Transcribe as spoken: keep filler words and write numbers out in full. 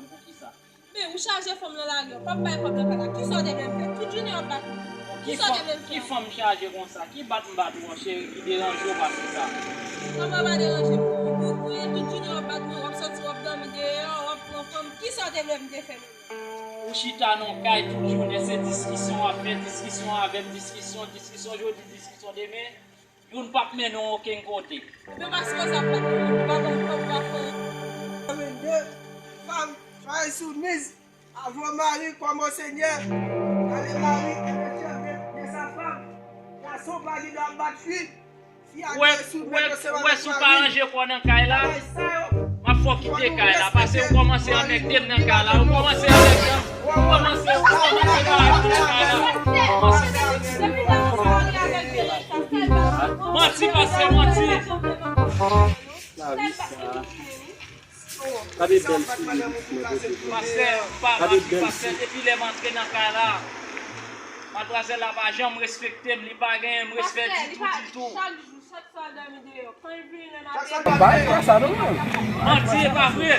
Poukisa? Men ou chaje fanm nan lari an, p ap bay kòb nan kay la. Kisa w te vle m fè? Tout jounen w ap bat mwen. Kisa w te vle m fè? Ki fanm chaje konsa? Ki bat m bat ou an, cheri, ki deranje w pase sa? Kòman w pa deranje m? Ou, ou, ou ye tout jounen w ap bat mwen, w ap soti, w ap dòmi deyò, w ap pran fanm. Kisa w te vle m te fè menm? Ou chita nan kay tout jounen, se diskisyon w ap fè, diskisyon avè m, diskisyon, diskisyon jodi, diskisyon demen. Youn p ap mennen w okenn kote. Ebyen paske w sa pa gen moun, ou pa konn kòb ou pa fè anyen. Vennde fanm, soyez soumises à vos maris comme au Seigneur. Car le mari est le chef de, de sa femme. Gason pa gen dwa bat fi. Fi a gen soumèt yo se pa mèt mari. Ou wè si w pa ranje kò w nan kay la, m ap fè w kite kay la. Pase ou kòmanse anmègde m nan kay la. Ou kòmanse anmègde m. Ou kòmanse, ou kòmanse anmègde m nan kay la. Manti, pastè, manti. Lavi sa. Gade bèl soulye li pou mwen pote pou mwen. Pastè, pa manti, pastè, depi lè m antre nan kay la, madmwazèl la pa janm respekte m, li pa genyen m respè ditou, ditou. Chak jou, chak swa dòmi deyò. Kan l vini nan maten. Ba, e pa sa non, menm. Manti, e pa vre.